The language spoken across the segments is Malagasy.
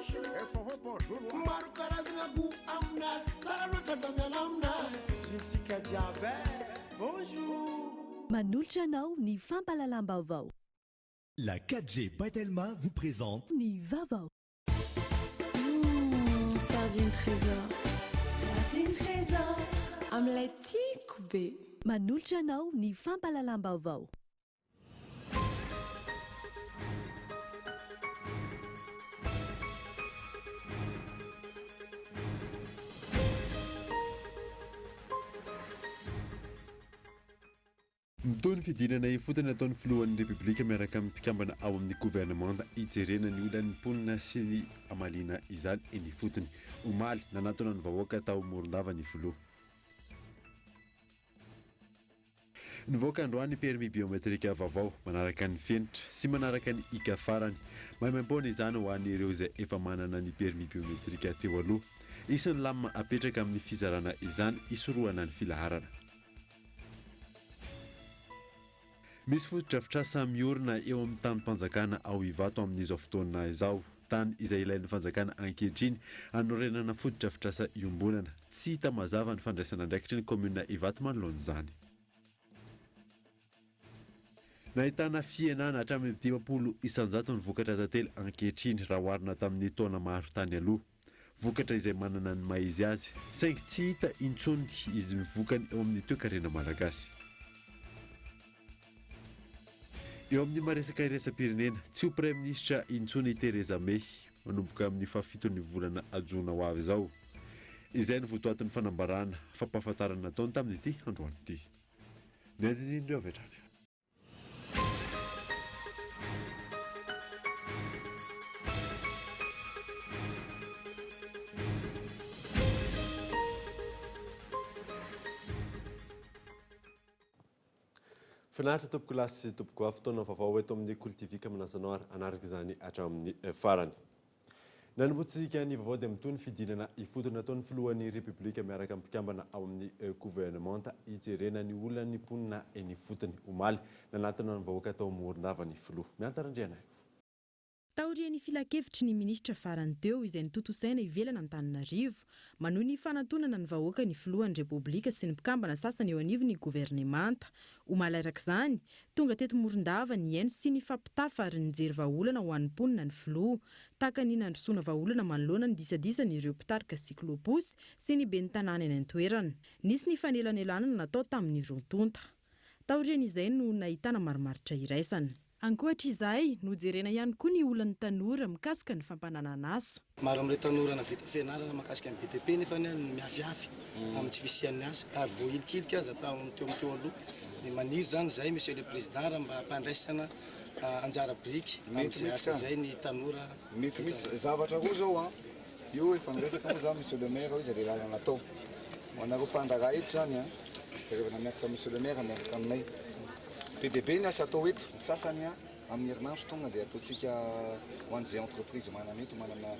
Maro karazagna goût aminazy, tsara loatra za miala aminazy. Zontsika jiaby eh, bonjour. Manolotra anao ny fampahalalam-baovao. La 4G by Telma vous présente. Ny vaovao. Hum, sardine trésor. Sardine trésor. Amin'ilay tiako be. Manolotra anao ny fampahalalam-baovao. Mitohy ny fidinana ifotony ataon'ny filohan'ny Repoblika miaraka amin'ny mpikambana ao amin'ny governemanta hijerena ny olan'ny mponina sy ny hamaliana izany eny ifotony. Omaly, nanatona ny vahoaka tao Morondava ny filoha. Nivoaka androany ny permis biométrique vaovao, manaraka ny fenitra sy manaraka ny hika farany. Maimaimpoana izany ho an'ireo izay efa manana ny permis biométrique teo aloha. Hisy ny lamina apetraka amin'ny fizarana izany hisorohana ny filaharana. Misy fotodrafitrasa miorina eo amin'ny tanim-panjakana ao Ivato amin'izao fotoana izao. Tany izay ilain'ny fanjakana ankehitriny hanorenana fotodrafitrasa iombonana. Tsy hita mazava ny fandraisana andraikitry ny kaominina Ivato manoloana izany. Nahitana fihenana hatramin'ny 50% ny vokatra tantely ankehitriny raha oharina tamin'ny taona maro tany aloha. Vokatra izay manana ny maha izy azy, saingy tsy hita intsony ny vokany eo amin'ny toekarena malagasy. Eo amin'ny maha-resaka iraisam-pirenena, tsy ho praiminisitra intsony i Theresa May manomboka amin'ny fahafiton'ny volana jona ho avy izao. Izay no votoatin'ny fanambarana fampahafantarana nataony tamin'ity androany ity. Ny andinindin'ireo avy hatrany. Finaritra tompoko lahy sy tompoko vavy, fotoana vaovao eto amin'ny Kolo TV ka manasa anao ary hanaraka izany hatramin'ny farany. Nanombohantsika ny vaovao dia mitohy ny fidinana ifotony nataon'ny filohan'ny Repoblika miaraka amin'ny mpikambana ao amin'ny governemanta hijerena ny olan'ny mponina eny ifotony. Omaly, nanatona ny vahoaka tao Morondava ny filoha. Miantara Andrianaivo. Taorian'ny filankevitry ny minisitra farany teo izay notontosaina ivelan'Antananarivo, manohy ny fanantonana ny vahoaka ny filohan'ny Repoblika sy ny mpikambana sasany eo anivon'ny governemanta. Omaly araka izany, tonga teto Morondava nihaino sy nifampitafa ary nijery vahaolana ho an'ny mponina ny filoha. Tahaka ny nandrosoana vahaolana manoloana ny disadisan'ireo mpitarika cyclo-posy sy ny ben'ny tanàna eny an-toerana. Nisy ny fanelanelanana natao tamin'ny roa tonta. Taorian'izay no nahitana marimaritra iraisana. Ankoatra izay, nojerena ihany koa ny olan'ny tanora mikasika ny fampananan'asa. Maro amin'ireo tanora nahavita fianarana mahakasika ny BTP nefa ny miafiafy amin'ny tsy fisian'ny asa ary voahilikilika aza teo amin'ny teo aloha. Dia maniry izany izahay Monsieur le Président raha mba hampandraisana anjara biriky amin'izay asa izay ny tanora. Mety mihitsy. Zavatra roa izao an, io efa niresaka moa za Monsieur le Maire hoe izay le lalana atao. Ho anareo mpandraharaha eto izany an, jerevana miaraka Monsieur le Maire miaraka aminay. Be dia be ny asa atao eto, ny sasany an amin'ny herinandro tonga dia ataontsika ho an'izay entreprise manana eto, manana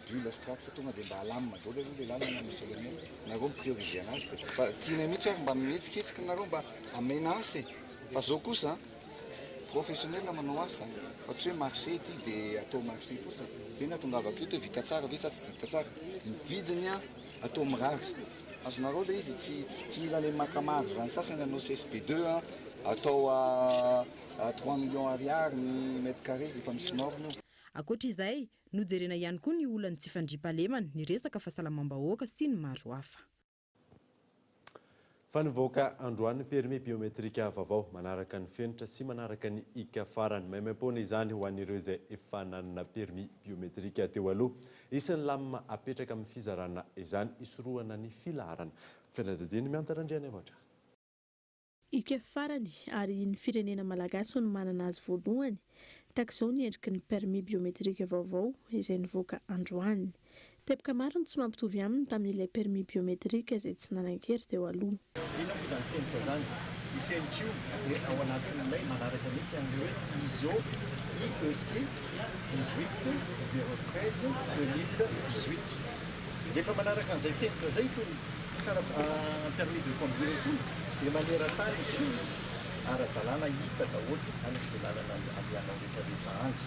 bulle sy trax tonga dia mba alamina daholo aloha le lalana Monsieur le Maire. Nareo mi-prioriser anazy dia fa tianay mihitsy ary mba mihetsiketsika nareo mba amena asa e. Fa zao kosa an, professionnel manao asa fa tsy hoe marché ity dia atao marché fotsiny. Ve nahatongavako eto hoe vita tsara ve sa tsy vita tsara. Ny vidiny an atao mirary. Azonareo le izy tsy tsy mila le maka marge zany sasany hanao CSB deux an atao à trois millions ariary ny mètre carré efa misy norme io. Ankoatra izay, nojerena ihany koa ny olan'ny tsy fandriampahalemana, ny resaka fahasalamam-bahoaka sy ny maro hafa. Fa nivoaka androany ny permis biométrique vaovao, manaraka ny fenitra sy manaraka ny hika farany. Maimaimpoana izany ho an'ireo izay efa nanana permis biométrique teo aloha. Hisy ny lamina apetraka amin'ny fizarana izany hisorohana ny filaharana. Fianadadian'i Mianta Randrianaivo hatrany. Hika farany ary ny firenena malagasy no manana azy voalohany, tahaka izao ny endriky ny permis biométrique vaovao izay nivoaka androany. Teboka maro no tsy mampitovy aminy tamin'ilay permis biométrique izay tsy nanan-kery teo aloha. Inona moa izany fenitra izany? Io fenitra io dia ao anatin'ilay manaraka mihitsy an'ilay hoe ISO IEC 18013 2018. Rehefa manaraka an'izay fenitra izay itony permis de conduire itony dia maneran-tany izy io, ara-dalàna hita daholo any amin'izay lalana andehanao rehetra rehetra any.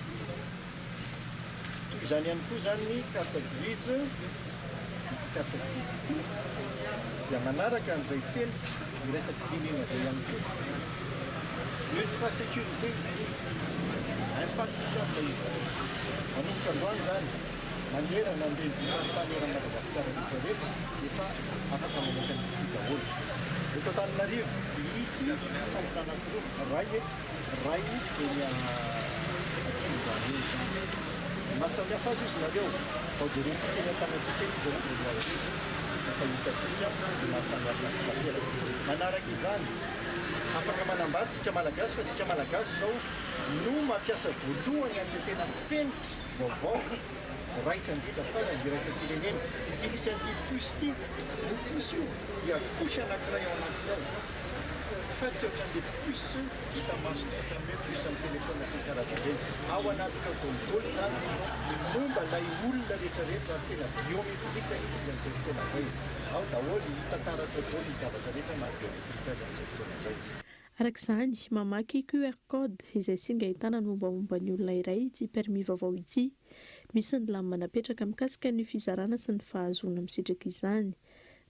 Toy izany ihany koa izany ny carte grise, ity carte grise ity dia manaraka an'izay fenitra iraisam-pirenena izay ihany koa. Ultra sécurisé izy ity, infalsifiable izy ity. Manomboka androany izany, manerana ny renivohim-paritany eran'i Madagasikara rehetra rehetra efa afaka mamoaka an'izy ity daholo. Eto Antananarivo, hisy centre anankiroa, iray eto. Ray eny Atsimondrano eny izany. Ny maha samy hafa azy ozy nareo, vao jerentsika eny an-tanantsika eny izy ireo voalohany indrindra efa hitantsika ny maha samy hafa azy tanteraka. Manaraka izany, afaka manambara isika Malagasy fa isika Malagasy izao no mampiasa voalohany an'ilay tena fenitra vaovao raitra indrindra farany iraisam-pirenena. Ity misy an'ity puce ity, io puce io dia couche anankiray ao anatiny ao. Fa tsy ohatran'le puce hita maso tsotra amin'ny hoe puce amin'ny téléphone sy ny karazany ireny. Ao anatiny ao daholo izany ny momba ilay olona rehetra rehetra ary tena biométrique mihitsy izy amin'izay fotoana izay. Ao daholo, hita taratra ao daholo ny zavatra rehetra maha biométrique azy amin'izay fotoana izay. Araka izany, mamaky QR code izay singa ahitana ny mombamomba ny olona iray ity permis vaovao ity. Misy ny lamina napetraka mikasika ny fizarana sy ny fahazoana misitraka izany.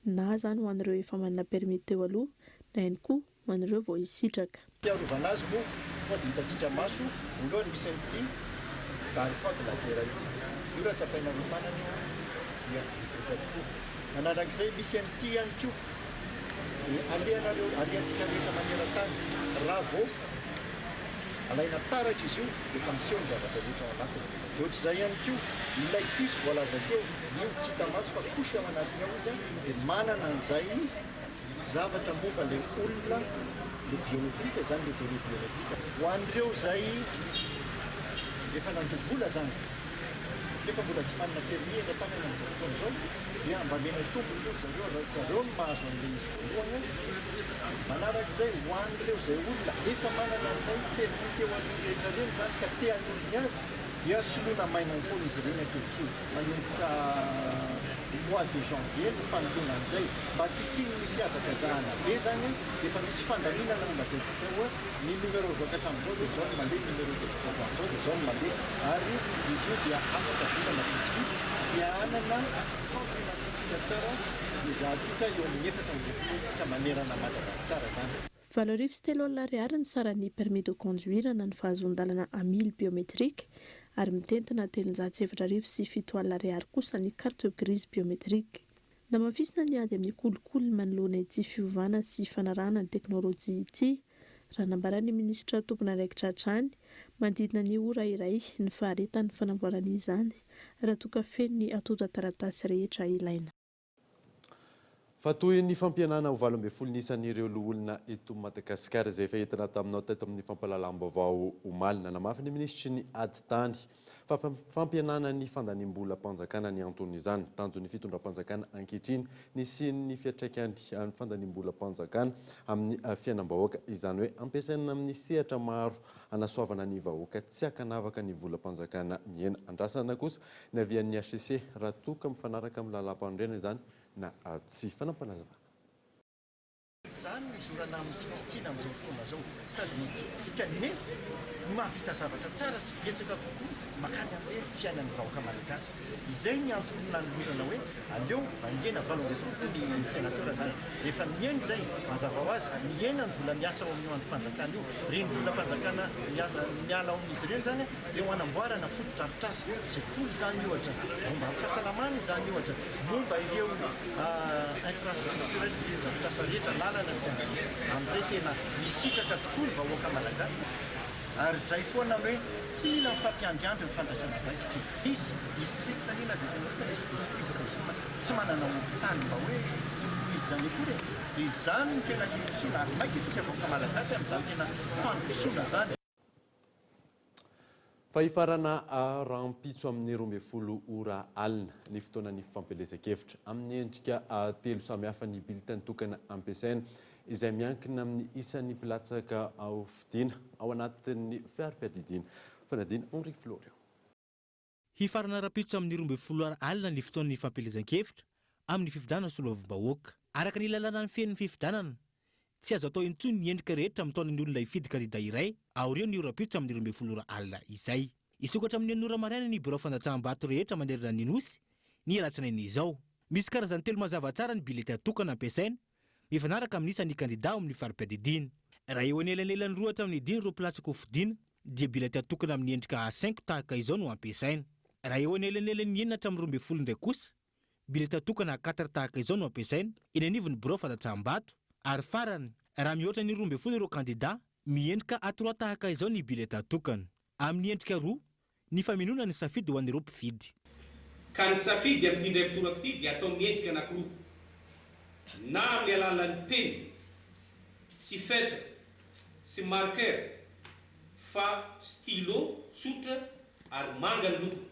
Na izany ho an'ireo efa manana permis teo aloha na ihany koa ho an'ireo vao hisitraka. Fiarovana azy moa koa dia hitantsika maso voalohany misy an'ity barcode laser ity. Io raha tsapainareo tanana io dia mivoaka tokoa. Manarak'izay misy an'ity ihany koa izay alehanareo alehantsika rehetra maneran-tany raha vao alaina taratra izy io dia efa miseho ny zavatra rehetra ao anatiny. Dia ohatr'izay ihany koa ilay puce voalaza teo. Io tsy hita maso fa couche ao anatiny ao izy dia manana an'izay zavatra momba ilay olona, le biométrique izany, le données biométrique. Ho an'ireo izay efa nandoa vola izany nefa mbola tsy manana permis eny an-tanany amin'izao fotoana izao dia mba omena tombony aloha ry zareo, ry zareo no mahazo an'ilay izy voalohany. Manarak'izay, ho an'ireo izay olona efa manana an'ilay permis teo aloha rehetra ireny izany ka te hanolo ny azy dia soloina maimaimpoana izy ireny ankehitriny. Manomboka mois de janvier no fanoloana an'izay. Mba tsy hisian'ny fihazakazahana be zany dia efa misy fandaminana nolazaintsika hoe ny numéro zao ka hatramin'izao dia izao no mandeha, ny numéro de zao ka hatramin'izao dia izao no mandeha ary izy io dia afaka volana vitsivitsy dia hanana centre immatrificateur ezahantsika eo amin'ny 24 tsika manerana Madagasikara zany. 38 alina ariary ny saran'ny permis de conduire na ny fahazoan-dalana hamily biométrique ary mitentina 40 370 ariary kosa ny carte grise biométrique. Namafisina ny ady amin'ny kolikoly manoloana ity fiovana sy fanarahana ny teknolojia ity. Raha nambaran'ny minisitra tompon'andraikitra hatrany, manodidina ny ora iray ny faharetan'ny fanamboarana izany raha toa ka feno ny antontan-taratasy rehetra ilaina. Fa toy ny fampihenana ho 18 ny isan'ireo loholona eto Madagasikara izay efa entina taminao teto amin'ny fampahalalam-baovao omaly. Nanamafy ny minisitry ny ady tany fa fampihenana ny fandaniam-bolam-panjakana ny anton'izany. Tanjon'ny fitondram-panjakana ankehitriny ny hisian'ny fiantraikany ny fandaniam-bolam-panjakana amin'ny fiainam-bahoaka. Izany hoe ampiasaina amin'ny sehatra maro hanasoavana ny vahoaka tsy ankanavaka ny volam-panjakana mihena. Andrasana kosa ny avian'ny hcc raha toa ka mifanaraka amin'ny lalàmpanorenana izany na tsia. Fanampinazavana. Izany no izorana amin'ny fitsitsiana amin'izao fotoana izao. Sady mitsitsika nefa no mahavita zavatra tsara sy betsaka kokoa mankany amin'ny hoe fiainan'ny vahoaka malagasy. Izay ny antony nanolorana hoe aleo mangena 18 ny sénateur izany. Rehefa mihena izay, mazava ho azy, mihena ny vola miasa ao amin'io andrim-panjakana io. Ireny volam-panjakana miasa miala ao amin'izy ireny izany dia ho hanamboarana fotodrafitrasa, sekoly izany ohatra, momba ny fahasalamana izany ohatra, momba ireo infrastructure ny fotodrafitrasa rehetra, lalana sy ny sisa. Amin'izay tena misitraka tokoa ny vahoaka malagasy. Ary izay foana ny hoe tsy mila mifampiandriandry ny fandraisana andraikitra e. Misy district anie lazaiko anareo fa misy district tsy tsy manana hopitaly mba hoe tokony ho izy izany akory e. Dia izany no tena hirosoana ary maika isika vahoaka malagasy amin'izany tena fandrosoana izany. Fa hifarana rahampitso amin'ny 12 ora alina ny fotoanan'ny fampielezan-kevitra. Amin'ny endrika telo samihafa ny bulletin tokana ampiasaina, izay miankina amin'ny isan'ny mpilatsaka hofidiana ao anatin'ny fari-piadidiana. Fanadihana Henri Florian. Hifarana rahampitso amin'ny 12 ora alina ny fotoan'ny fampielezan-kevitra amin'ny fifidianana solombavambahoaka. Araka ny lalàna mifehy ny fifidianana, tsy azo atao intsony ny endrika rehetra mitaona ny olona hifidy kandida iray aorian'io rahampitso amin'ny 12 ora alina izay. Hisokatra amin'ny enina ora maraina ny birao fandatsaham-bato rehetra manerana ny Nosy, ny alatsinainy izao. Misy karazany telo mazava tsara ny biletà tokana ampiasaina, mifanaraka amin'ny isan'ny kandidà ao amin'ny fari-piadidiana. Raha eo anelanelan'ny roa hatramin'ny dimy ireo mpilatsaka hofidiana, dia biletà tokana amin'ny endrika A cinq tahaka izao no ampiasaina. Raha eo anelanelan'ny enina hatramin'ny 12 indray kosa, Bileta tokana quatre tahaka izao no ampiasaina eny anivon'ny birao fandatsaham-bato ary farany, raha mihoatra ny 12 ireo kandida, miendrika A trois tahaka izao ny bileta tokana. Amin'ny endrika roa, ny famenoana ny safidy ho an'ireo mpifidy. Ka ny safidy amin'ity indray mitoraka ity dia atao miendrika anankiroa, na amin'ny alalan'ny penina, tsy feutre, tsy marqueur, fa stylo tsotra ary manga ny lokony.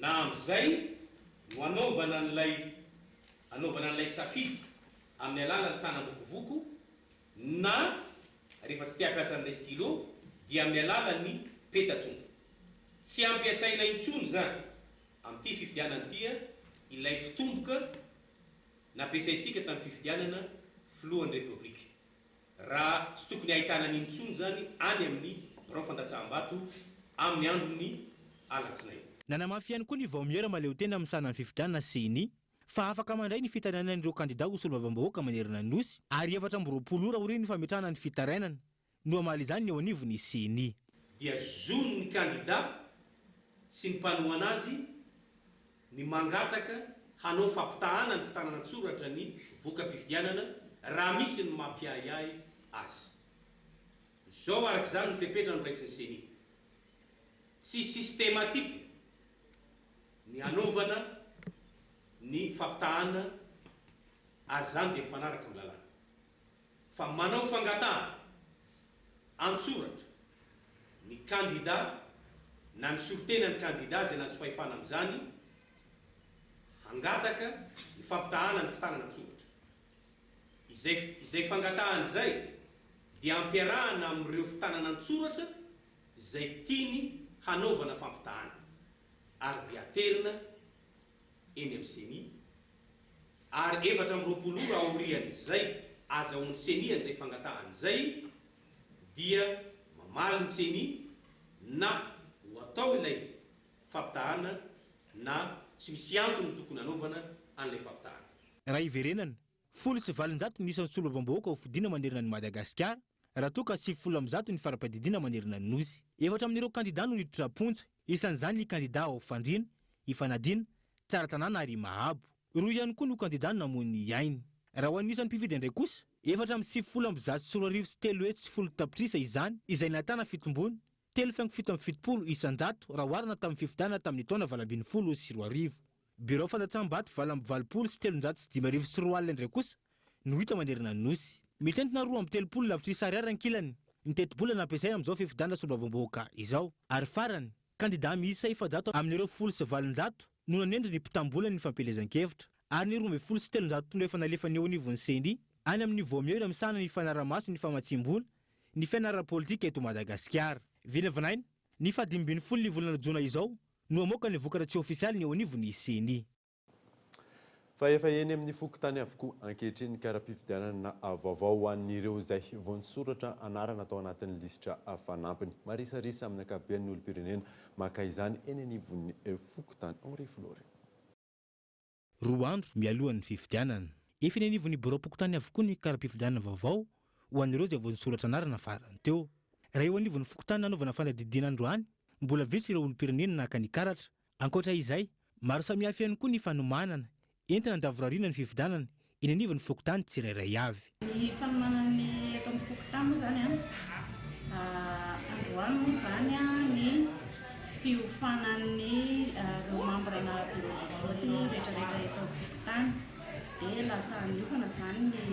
Na amin'izay no anaovana an'ilay anaovana an'ilay safidy amin'ny alalan'ny tanam-bokovoko na rehefa tsy te hampiasa an'ilay stylo dia amin'ny alalan'ny peta-tondro. Tsy ampiasaina intsony izany amin'ity fifidianana ity ilay fitomboka nampiasaintsika tamin'ny fifidianana filohan'ny Repoblika. Raha tsy tokony ahitana an'iny intsony izany any amin'ny birao fandatsaham-bato amin'ny andron'ny alatsinainy. Nanamafy ihany koa ny Vaomiera mahaleotena misahana ny fifidianana, Ceni, fa afaka mandray ny fitarainan'ireo kandidà ho solombavambahoaka manerana ny Nosy ary 24 ora aorian'ny fametrahana ny fitarainana no hamaly izany ny eo anivon'ny Ceni. Dia zon'ny kandidà sy ny mpanohana azy ny mangataka hanao fampitahana ny fitanana an-tsoratra ny voka-pifidianana raha misy ny mampiahiahy azy. Izao araka izany ny fepetra noraisin'ny Ceni. Tsy systematique ny hanaovana ny fampitahana ary izany dia mifanaraka amin'ny lalàna. Fa manao fangatahana an-tsoratra ny kandida na ny solontenan'ny kandida izay nahazo fahefana amin'izany hangataka ny fampitahana ny fitanana an-tsoratra. Izay izay fangatahana izay dia ampiarahana amin'ireo fitanana an-tsoratra izay tiany hanaovana fampitahana ary dia aterina eny amin'ny Ceni ary 24 ora aorian'izay azahoan'ny Ceni an'izay fangatahana izay dia mamaly ny Ceni na ho atao ilay fampitahana na tsy misy antony tokony hanaovana an'ilay fampitahana. Raha hiverenana, 810 ny isan'ny solombavambahoaka ho fidiana manerana an'i Madagasikara, raha toa ka 190 ny fari-piadidiana manerana ny Nosy. Efatra amin'ireo kandidà no niditra am-ponja, isan'izany ny kandidà ao Fandriana, Ifanadiana, Tsaratanàna ary Mahabo. Roa ihany koa no kandidà namoy ny ainy. Raha ho an'ny isan'ny mpifidy indray kosa, 394 310 tapitrisa izany, izay nahitana fitomboana, 3,77% raha oharina tamin'ny fifidianana tamin'ny taona 2018. Birao fandatsaham-bato 388 205 indray kosa no hita manerana ny Nosy. Mitentina 32 lavitrisa ariary ankilany ny tetibola nampiasaina amin'izao fifidianana solombavambahoaka izao. Ary farany, kandidà miisa 400 amin'ireo 810 no nanendry ny mpitam-bolan'ny fampielezan-kevitra, ary ny 312 no efa nalefan'ny eo anivon'ny Ceni any amin'ny Vaomiera misahana ny fanarahamaso ny famatsiam-bola ny fiainana ara-politika eto Madagasikara. Vinavinaina, ny fahadimy ambin'ny folo ny volana jona izao no hamoaka ny vokatra tsy ofisialy ny eo anivon'ny Ceni. Fa efa eny amin'ny fokontany avokoa ankehitriny ny kara-pifidianana vaovao ho an'ireo izay vao nisoratra anarana tao anatin'ny lisitra fanampiny. Marisarisa amin'ny ankapobeny ny olom-pirenena maka izany eny anivon'ny fokontany. Henri Florent. Roa andro mialohan'ny fifidianana. Efa eny anivon'ny biraom-pokontany avokoa ny kara-pifidianana vaovao ho an'ireo izay vao nisoratra anarana farany teo. Raha eo anivon'ny fokontany nanaovana fanadihadiana androany, mbola vitsy ireo olom-pirenena naka ny karatra. Ankoatra izay, maro samihafa ihany koa ny fanomanana entina handavorariana ny fifidianana eny anivon'ny fokontany tsirairay avy. Ny fanomanana ny eto amin'ny fokontany moa izany an, androany moa izany ny fiofanan'ny ireo membre-na bureau de vote rehetrarehetra eto amin'ny fokontany dia lasa niofana izany ny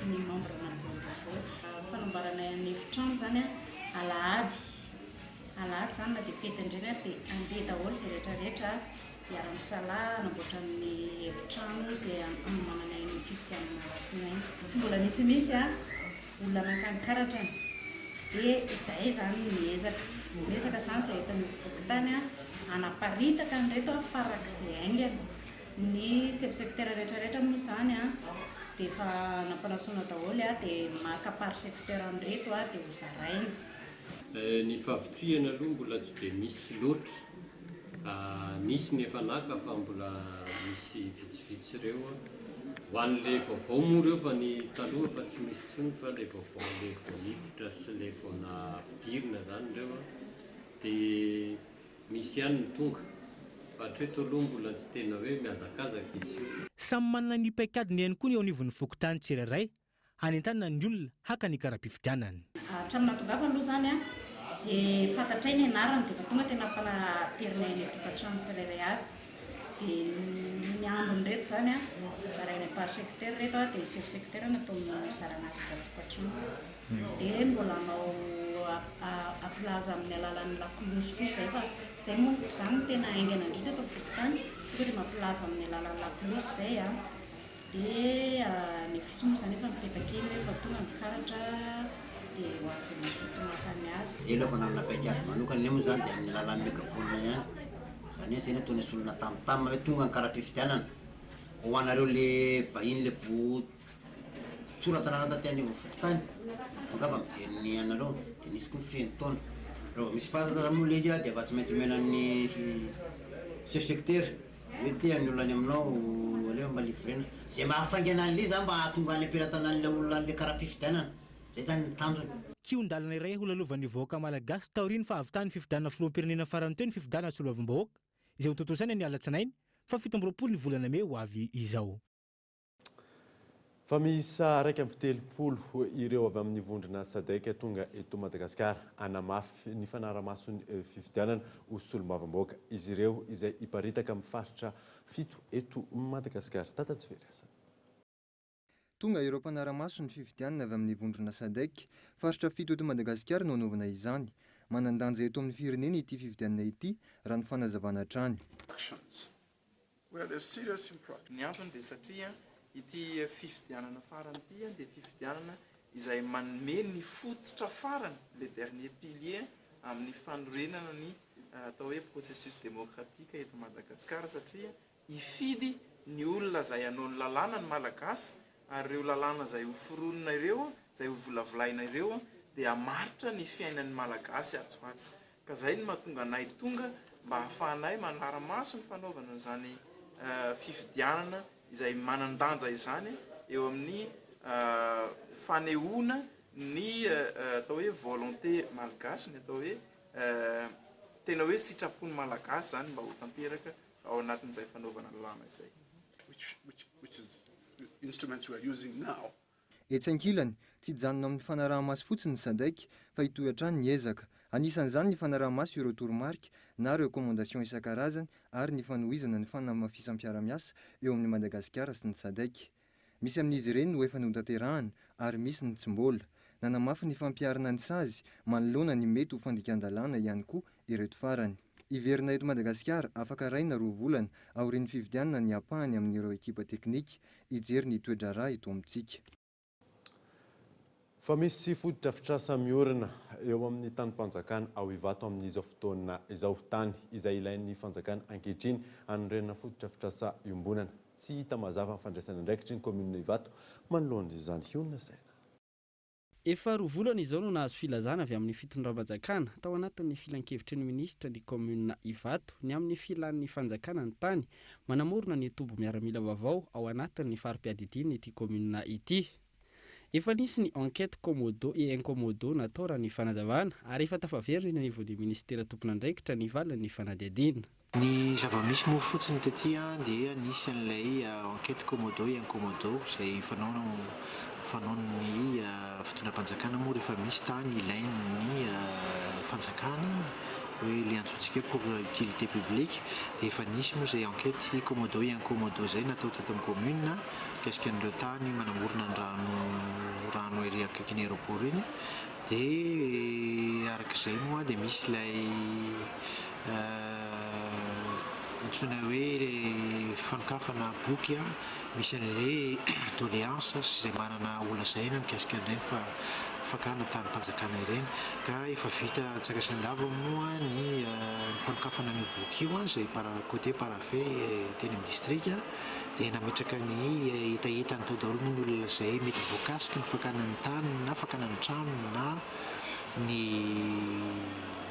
ny membre-na bureau de vote. Fanamboaranay ny efitrano izany an, alahady. Alahady izany na dia fetin-dreny ary dia handeha daholo izay rehetra rehetra hiara-misalahy hanamboatra ny efitrano izay hanomananay ny fifidianana alatsinainy. Tsy mbola nisy mihitsy olona nankany karatrany dia izahay izany miezaka, miezaka izany izahay eto anivon'ny fokontany hanaparitaka an'ireto farak'izay haingana. Ny chef secteur rehetra rehetra moa izany dia efa nampanasoana daholo dia maka par secteur an'ireto dia hozaraina. Ny fahavitrihana aloha mbola tsy dia misy loatra. Nisy ny efa naka fa mbola misy vitsivitsy ireo. Ho an'ilay vaovao moa ireo fa ny taloha efa tsy misy intsony fa ilay vaovao ilay vao niditra sy ilay vao nampidirina izany ireo dia misy ihany ny tonga. Fa hatreto aloha mbola tsy tena hoe mihazakazaka izy io. Samy manana ny paikadiny ihany koa ny eo anivon'ny fokontany tsirairay hanentanana ny olona haka ny kara-pifidianany. Hatramin'ny nahatongavany aloha izany an, izay fantatray ny anarany dia efa tonga tena ampanaterina eny an-tokantrano tsirairay avy. Dia ny ambiny ireto izany an, zaraina par secteur ireto an, dia ny chef secteur no atao mizara anazy isan-tokantrano. Dia mbola hanao hampilaza amin'ny alalan'ny lakolosy koa izay fa izay moa izany no tena haingana indrindra eto amin'ny fokontany, tonga dia mampilaza amin'ny alalan'ny lakolosy izay an. Dia ny affiche moa izany efa mipetaka eny hoe efa tonga ny karatra dia ho an'izay mazoto maka ny azy. Zay aloha efa nanana paikady manokana, ny ahy moa izany dia amin'ny alalan'ny megaphone ihany, izany hoe zay no ataony solona tam tam hoe tonga ny kara-pifidianana, ho anareo le vahiny le vo soratra anarana taty anivon'ny fokontany, tongava mijery ny anareo, dia nisy koa feno taona, raha vao misy fantatra moa le izy dia efa tsy maintsy omena ny chef secteur. Hoe tia ny olona any aminao alefa mba livrena. Zay mba hahafaingana an'le zany mba hahatonga any am-pelatanan'ilay olona an'le kara-pifidianana. Zay zany ny tanjona. Kihon-dalana iray holalovan'ny vahoaka malagasy taorian'ny fahavitan'ny fifidianana filoham-pirenena farany teo ny fifidianana solombavambahoaka izay hotontosaina ny alatsinainy faha 27 ny volana mey ho avy izao. Fa miisa 31 ireo avy amin'ny vondrona Sadec tonga eto Madagasikara hanamafy ny fanaraha-mason'ny fifidianana ho solombavambahoaka. Izy ireo izay hiparitaka amin'ny faritra fito eto Madagasikara. Tata Tsivery. Tonga ireo mpanara-maso ny fifidianana avy amin'ny vondrona Sadec. Faritra fito eto Madagasikara no hanaovana izany. Manan-danja eto amin'ny firenena ity fifidianana ity, raha ny fanazavana hatrany. Ny antony dia satria ity fifidianana farany ity dia fifidianana izay manome ny fototra farany, le dernier pilier, amin'ny fanorenana ny atao hoe processus démocratique eto Madagasikara satria hifidy ny olona izay hanao ny lalàna ny Malagasy ary ireo lalàna izay ho foronina ireo, izay ho volavolaina ireo dia hamaritra ny fiainan'ny Malagasy atsy ho atsy. Ka izay no mahatonga anay tonga mba hahafahanay manara-maso ny fanaovana an'izany fifidianana izay manan-danja izany eo amin'ny fanehoana ny atao hoe volonté malgache, ny atao hoe tena hoe sitrapon'ny Malagasy izany mba ho tanteraka ao anatin'izay fanaovana lalàna izay. Etsy ankilany, tsy hijanona amin'ny fanaraha-maso fotsiny ny Sadec fa hitohy hatrany ny ezaka. Anisan'izany ny fanaraha-maso ireo toromarika na recommandations isan-karazany ary ny fanohizana ny fanamafisam-piarahamiasa eo amin'i Madagasikara sy ny Sadec. Misy amin'izy ireny no efa notanterahana ary misy ny tsy mbola. Nanamafy ny fampiharana ny sazy manoloana ny mety ho fandikan-dalàna ihany koa ireto farany. Hiverina eto Madagasikara afaka iray na roa volana aorian'ny fifidianana ny ampahany amin'ireo ekipa teknika hijery ny toe-draharaha eto amintsika. Fa misy fotodrafitrasa miorina eo amin'ny tanim-panjakana ao Ivato amin'izao fotoana izao. Tany izay ilain'ny fanjakana ankehitriny hanorenana fotodrafitrasa iombonana. Tsy hita mazava ny fandraisana andraikitry ny kaominina Ivato manoloana izany. Hionona saina. Efa roa volana izao no nahazo filazana avy amin'ny fitondram-panjakana, tao anatin'ny filankevitry ny minisitra ny kaominina Ivato, ny amin'ny filan'ny fanjakana ny tany manamorona ny toby miaramila vaovao ao anatin'ny fari-piadidiana ity kaominina ity. Efa nisy ny enquête commodo et incommodo natao raha ny fanazavana ary efa tafaverina eny anivon'ny minisitera tompon'andraikitra ny valin'ny fanadihadiana. Ny zava-misy moa fotsiny taty dia nisy an'ilay enquête commodo et incommodo izay fanao fanaon'ny fitondram-panjakana moa rehefa misy tany ilain'ny fanjakana hoe ilay antsointsika hoe pour utilité publique dia efa nisy moa izay enquête commodo et incommodo izay natao teto amin'ny commune mikasika an'ireo tany manamorona ny rano rano ery akaikin'ny aéroport iny. Dia araka izay moa dia misy ilay antsoina hoe fanokafana boky misy an'ilay doléance sy izay manana holazaina mikasika an'ireny fakana tanim-panjakana ireny. Ka efa vita antsakasandava moa ny fanokafana an'io boky io izay côté paraphé teny amin'ny distrika. Dia nametraka ny hetahetany tao daholo moa ny olona izay mety voakasiky ny fakana ny tany na fakana ny trano na. ny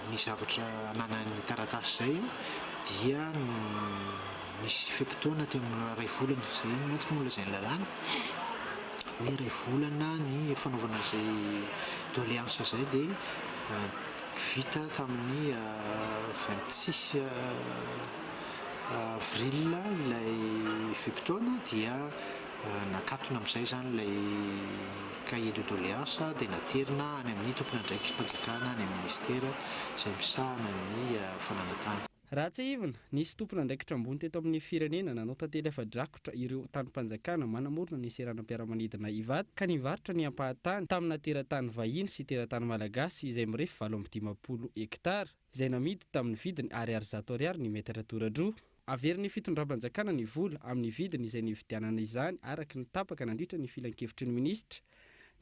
ny zavatra ananan'ny taratasy izay dia misy fe-potoana teo amin'ny iray volana, izay mantsy moa no lazain'ny lalàna hoe iray volana ny fanaovana izay doléance izay dia vita tamin'ny 26 avril ilay fe-potoana dia Nakatona amin'izay izany ilay cahier de doléances dia naterina any amin'ny tompon'andraiki-panjakana any amin'ny minisitera izay misahana ny fananan-tany. Raha tsiahivina, nisy tompon'andraikitra ambony teto amin'ny firenena nanao tantely afa-drakotra ireo tanim-panjakana manamorona ny seranam-piaramanidina Ivato ka nivarotra ny ampahan-tany tamina teratany vahiny sy teratany malagasy izay mirefy 58 hektara izay namidy tamin'ny vidiny ariary 100 ariary ny metatra toradroa. Averin'ny fitondram-panjakana ny vola amin'ny vidiny izay nividianana izany araka ny tapaka nandritra ny filankevitry ny minisitra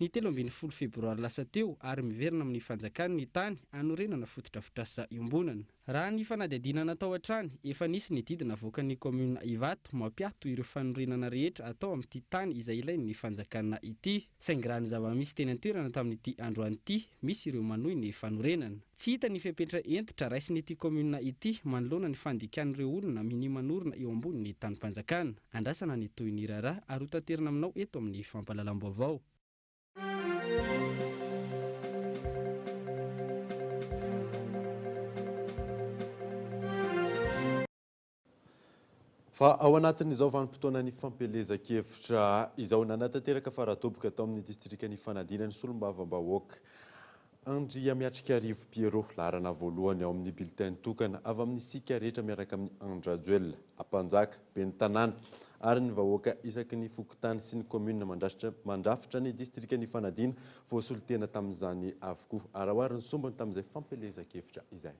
ny 13 febroary lasa teo ary miverina amin'ny fanjakany ny tany hanorenana fotodrafitrasa iombonana. Raha ny fanadihadiana natao hatrany, efa nisy ny didy navoakan'ny kaominina Ivato mampiato ireo fanorenana rehetra atao amin'ity tany izay ilain'ny fanjakana ity. Saingy raha ny zava-misy teny an-toerana tamin'ity androany ity, misy ireo manohy ny fanorenana. Tsy hita ny fepetra hentitra raisin'ity kaominina ity manoloana ny fandikan'ireo olona minia manorina eo ambonin'ny tanim-panjakana. Andrasana ny tohin'ny raharaha ary hotaterina aminao eto amin'ny fampahalalam-baovao. Fa ao anatin'izao vanim-potoanan'ny fampielezan-kevitra izao, nanatanteraka faradoboka tao amin'ny distrikan'i Ifanadiana ny solombavambahoaka Andriamiatrikarivo Pierrot, laharana voalohany ao amin'ny bulletin tokana avy amin'ny isika rehetra miaraka amin'i Andry Rajoelina, Ampanjaka, Ben'ny tanàna ary ny vahoaka isaky ny fokontany sy ny commune mandrafitra ny distrikan'i Ifanadiana voasolo tena tamin'izany avokoa. Araho ary ny sombiny tamin'izay fampielezan-kevitra izay.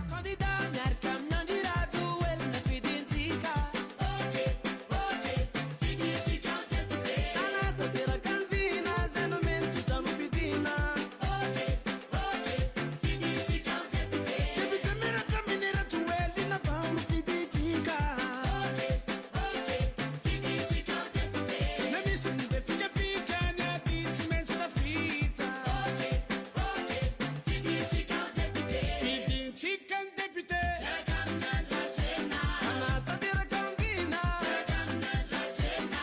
Kandida miaraka amin'i Andry Rajoelina fidintsika. Ok, ok, fidintsika député. Hanatanteraka ny vina izay nomeny tsotra no fidina. Ok, ok, fidintsika député. Député miaraka amin'i Rajoelina vao no fidintsika. Ok, ok, fidintsika député. Na misy ny be fikafika ny aty tsy maintsy tafita. Ok, ok, fidintsika député. Fidintsika ny député. Miaraka amin'i Andry Rajoelina. Hanatanteraka ny vina. Miaraka amin'i Andry Rajoelina.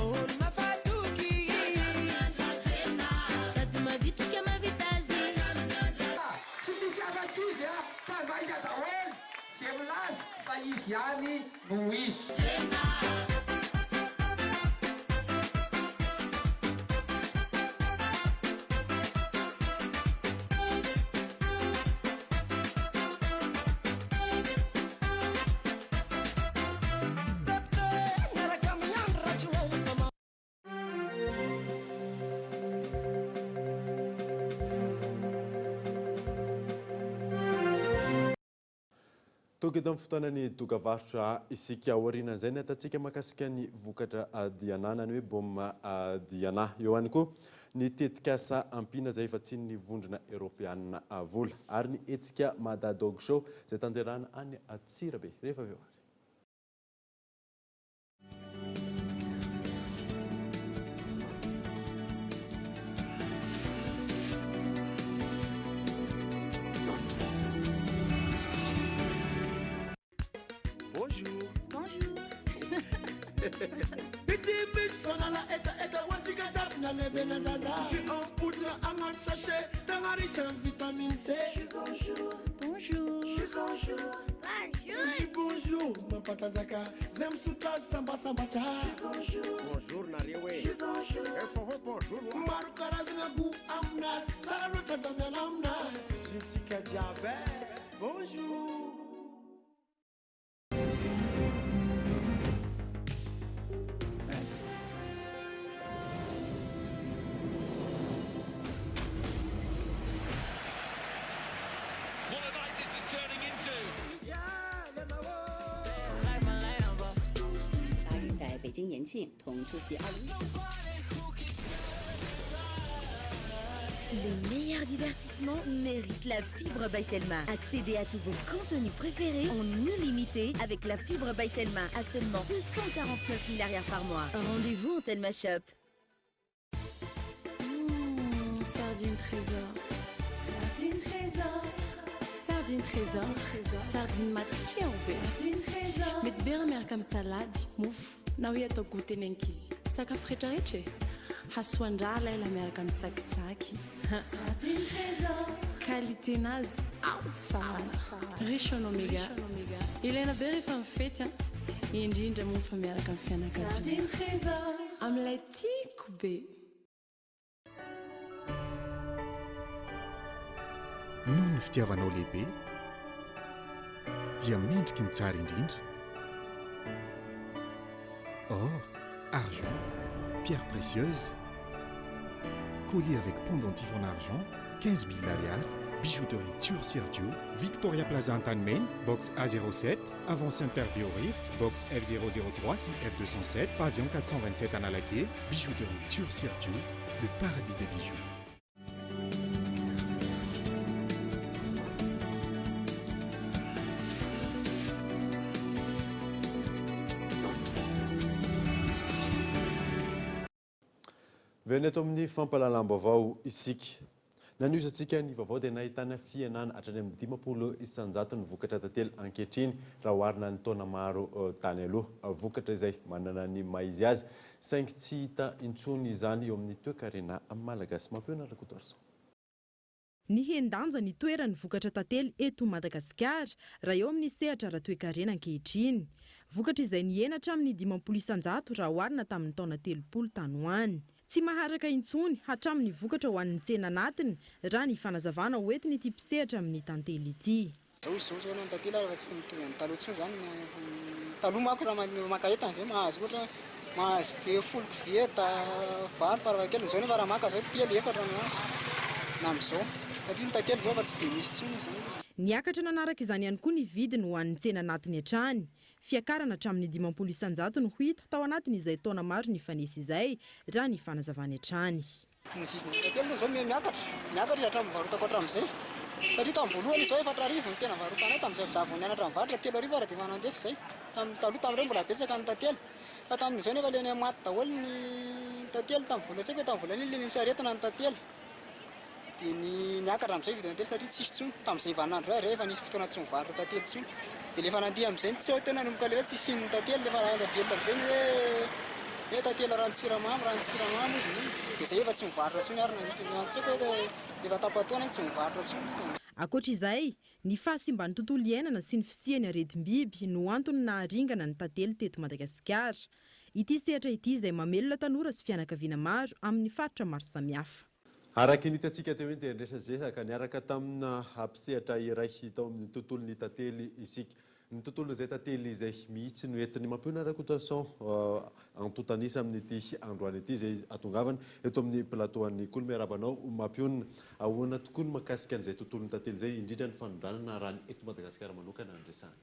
Olona fatoky. Miaraka amin'i Andry Rajoelina. Sady mavitrika mahavita azy. Miaraka amin'i Andry Rajoelina. Tsy misy afa-tsy izy a! Mpandainga daholo ze milaza fa izy ihany no izy. Député miaraka amin'i Andry Rajoelina. Tonga eto amin'ny fotoanan'ny dokavarotra isika. Aorianan'izay ny ahitantsika mahakasika ny vokatra Diana na ny hoe baume Diana. Eo ihany koa ny tetikasa ampiana izay efa tsinin'ny vondrona eoropeanina vola ary ny hetsika Mada Dog Show izay tanterahina any Antsirabe. Rehefa avy eo ary. Bonjour. Bonjour. Ity misy fanala hetaheta ho antsika jiaby na lehibe na zaza. Jus en poudre agnaty sachet, tegna riche en vitamine C. Jus bonjour. Bonjour. Jus bonjour. Bonjour. Jus bonjour mampatanjaka zay misotro azy sambasambatra. Jus bonjour. Bonjour nareo e. Jus bonjour. Efa hoe bonjour wa. Maro karazagna goût aminazy, tsara loatra za miala aminazy. Jus-ntsika jiaby e. Bonjour. 金延庆同出席 Les meilleurs divertissements méritent la fibre by Telma. Accédez à tous vos contenus préférés en illimité avec la fibre by Telma à seulement 249 000 arrières par mois. Rendez-vous en Telma Shop. Mmh, sardine trésor. Sardine trésor. Sardine trésor. Sardine matsiro be. Sardine trésor. Mety be raha miaraka amin'ny salady, mofo na hoe atao goûter ny ankizy. Sakafo rehetrarehetra e. Hasoan-draha lela miaraka amin'ny tsakitsaky. Sardine trésor. Qualité nazy ao tsara. Riche en oméga. Ilaina be rehefa mifety a. Indrindra moa fa miaraka amin'ny fianakaviana. Sardine trésor. Amin'ilay tiako be. Noho ny fitiavanao lehibe dia mendriky ny tsara indrindra. Or, argent, pierre précieuse, collier avec pendentif en argent, 15 000 ariary, bijouterie Tsur Sergio, Victoria Plaza Antanimena, box A07, avant Saint-Père Béorir, box F003 sy F207, pavillon 427 Analakely, bijouterie Tsur Sergio, le paradis des bijoux. Verina eto amin'ny fampahalalam-baovao isika. Nanohizantsika ny vaovao dia nahitana fihenana hatrany amin'ny 50% ny vokatra tantely ankehitriny raha oharina ny taona maro tany aloha. Vokatra izay manana ny maha izy azy saingy tsy hita intsony izany eo amin'ny toekarena malagasy. Mampionona Rakotoarison. Nihen-danja ny toeran'ny vokatra tantely eto Madagasikara raha eo amin'ny sehatra ara-toekarena ankehitriny. Vokatra izay nihena hatramin'ny 50% raha oharina tamin'ny taona 30 tany ho any. Tsy maharaka intsony hatramin'ny vokatra ho an'ny tsena anatiny raha ny fanazavana hoentin'ity mpisehatra amin'ny tantely ity. Zao izy zao zao ny tantely ary efa tsy mitovy amin'ny taloha intsony zany ny taloha manko raha maka entana zay mahazo ohatra mahazo ve folo koveta valo farafahakeliny zao nefa raha maka zao telo efatra no azo na amin'izao satria ny tantely zao efa tsy dia misy intsony zany. Niakatra nanaraka izany ihany koa ny vidiny ho an'ny tsena anatiny hatrany. Fiakarana hatramin'ny 50% no hita tao anatin'izay taona maro nifanesy izay raha ny fanazavany hatrany. Ny vidin'ny tantely aloha izao miha miakatra, miakatra izy hatramin'ny nivarotako hatramin'izay. Satria tamin'ny voalohany izao 4000 no tena nivarotanay tamin'izay izaho vao nianatra nivarotra, 3000 ary dia efa nandefa izay. Tamin'ny taloha tamin'ireo mbola betsaka ny tantely. Fa tamin'izao nefa ilay maty daholo ny tantely tamin'ny voalohany, tsy haiko hoe tamin'ny voalohany iny ilay nisy aretina ny tantely. Dia ny niakatra amin'izay vidina tantely satria tsisy intsony. Tamin'izay vaninandro izay rehefa nisy fotoana tsy nivarotra tantely intsony. Dia rehefa nandeha amin'izay ny tsy ao teo nanomboka ilay hoe tsisy ny tantely rehefa velona amin'izay ny hoe hoe tantely ranon-tsiramamy ranon-tsiramamy ozy ny dia izay efa tsy mivarotra intsony ary nandritra ny tsy haiko hoe efa tapa-taona iny tsy mivarotra intsony. Ankoatra izay, ny fahasimban'ny tontolo iainana sy ny fisian'ny aretim-biby no antony naharingana ny tantely teto Madagasikara. Ity sehatra ity izay mamelona tanora sy fianakaviana maro amin'ny faritra maro samihafa. Araka ny hitantsika teo iny dia niresadresaka niaraka tamina mpisehatra iray tao amin'ny tontolon'ny tantely isika. Ny tontolon'izay tantely izay mihitsy no entiny mampionona Rakotoarison antontan'isa amin'ity androany ity izay atongavana eto amin'ny plateau an'ny Kolo. Miarahaba anao Mampionona. Ahoana tokoa ny mahakasika an'izay tontolon'ny tantely izay, indrindra ny fanondranana raha ny eto Madagasikara manokana no resahana?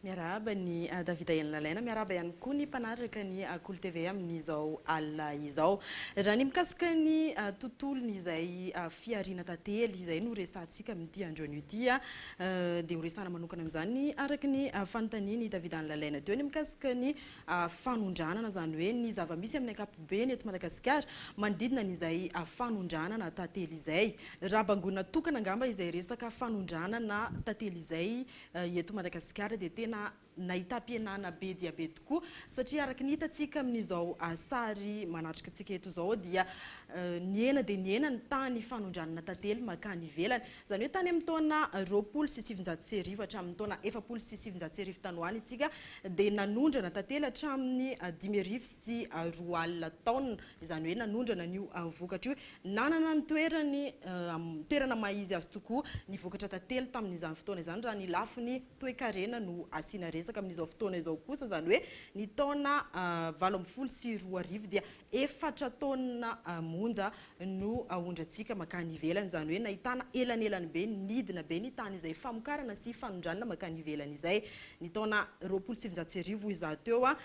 Miarahaba an'i Davida Henilalaina, miarahaba ihany koa ny mpanaraka ny Kolo TV amin'izao alina izao. Raha ny mikasika ny tontolon'izay fihariana tantely izay no resahantsika amin'ity androanio ity dia horesahana manokana amin'izany araka ny fanontanian'i Davida Henilalaina teo ny mikasika ny fanondranana, izany hoe ny zava-misy amin'ny ankapobeny eto Madagasikara manodidina an'izay fanondranana tantely izay. Raha bangoina tokana angamba izay resaka fanondranana tantely izay eto Madagasikara dia tena nahitam-pihenana be dia be tokoa satria araka ny hitantsika amin'izao sary manatrika antsika eto izao dia nihena dia nihena ny tany fanondranana tantely mankany ivelany. Izany hoe tany amin'ny taona 1920 hatramin'ny taona 1940 tany ho any isika dia nanondrana tantely hatramin'ny 2005 taonina, izany hoe nanondrana an'io vokatra io. Nanana ny toerany, toerana maha izy azy tokoa ny vokatra tantely tamin'izany fotoana izany raha ny lafiny toekarena no asiana resaka. Amin'izao fotoana izao kosa, izany hoe ny taona 2018 dia. Efatra taonina monja no aondrantsika mankany ivelany, izany hoe nahitana elanelany be, nidina be ny tany izay famokarana sy fanondranana mankany ivelany izay. Ny taona 1920 hoy izaho teo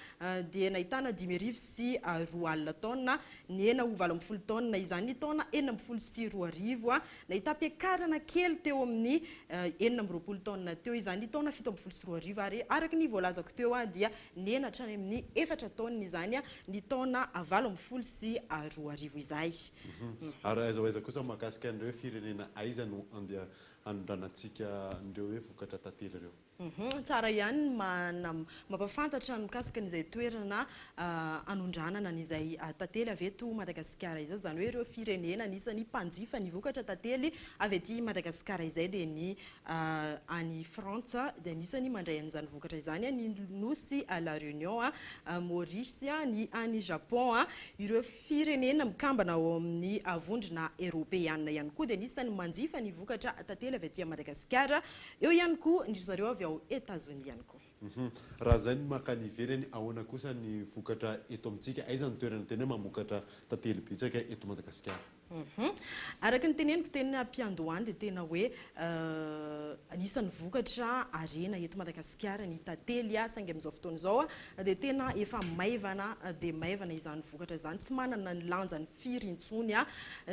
dia nahitana 2005 taonina, nihena ho 18 taonina izany ny taona 2016, nahitam-piakarana kely teo amin'ny 26 taonina teo izany ny taona 2017 ary araka ny voalazako teo dia Nihena hatrany amin'ny efatra taonina izany ny taona 2018 izay. Ary aiza ho aiza kosa mahakasika an'ireo hoe firenena aiza no andeha hanondranantsika an'ireo hoe vokatra tantely ireo? Tsara ihany ny mampahafantatra ny mikasika an'izay toerana hanondranana an'izay tantely avy eto Madagasikara izay. Izany hoe ireo firenena anisan'ny mpanjifa ny vokatra tantely avy aty Madagasikara izay dia ny Any Frantsa dia anisan'ny mandray an'izany vokatra izany ny nosy La Réunion, Maurice, ny any Japon. Ireo firenena mikambana ao amin'ny vondrona eropeana ihany koa dia anisan'ny manjifa ny vokatra tantely avy aty Madagasikara. Eo ihany koa ry zareo avy ao Etazonia ihany koa. Raha izay ny mankany ivelany, ahoana kosa ny vokatra eto amintsika? Aiza ny toerana tena hoe mamokatra tantely betsaka eto Madagasikara? Araka ny teneniko teny am-piandohany dia tena hoe anisan'ny vokatra harena eto Madagasikara ny tantely saingy amin'izao fotoana izao dia tena efa maivana dia maivana izany vokatra izany, tsy manana ny lanjany firy intsony.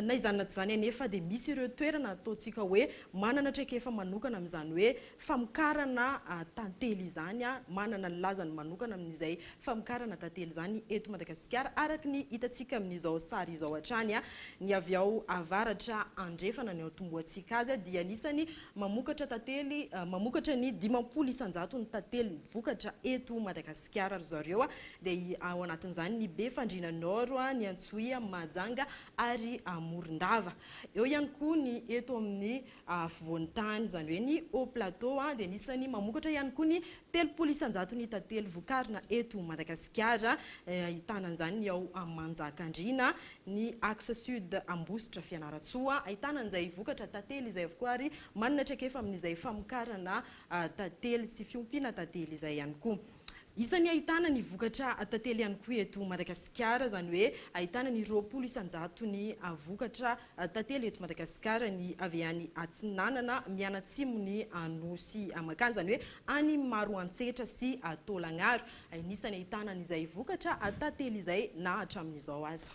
Na izany na tsy izany anefa dia misy ireo toerana ataontsika hoe manana traikefa manokana amin'izany hoe famokarana tantely izany, manana ny lazany manokana amin'izay famokarana tantely izany eto Madagasikara, araka ny hitantsika amin'izao sary izao hatrany. Ny avy ao avaratra andrefana ny antombohantsika azy dia anisan'ny mamokatra tantely, mamokatra ny 50 isan-jaton'ny tantely vokatra eto Madagasikara ry zareo, dia ao anatin'izany ny Befandriana Nord, ny Antsohihy, Mahajanga ary Morondava. Eo ihany koa ny eto amin'ny afovoan-tany, izany hoe ny Haut Plateau dia anisan'ny mamokatra ihany koa ny 30 isan-jaton'ny tantely vokarina eto Madagasikara, ahitana an'izany ny ao Manjakandriana, ny Axe Sud Ambositra Fianarantsoa, ahitana an'izay vokatra tantely izay avokoa ary manana traikefa amin'izay famokarana tantely sy fiompiana tantely izay ihany koa. Isan'ny ahitana ny vokatra tantely ihany koa eto Madagasikara, izany hoe ahitana ny 20 isan-jaton'ny vokatra tantely eto Madagasikara ny avy any atsinanana mianatsimo ny Nosy mankany, izany hoe any Maroantsetra sy Taolagnaro. Anisan'ny ahitana an'izay vokatra tantely izay na hatramin'izao aza.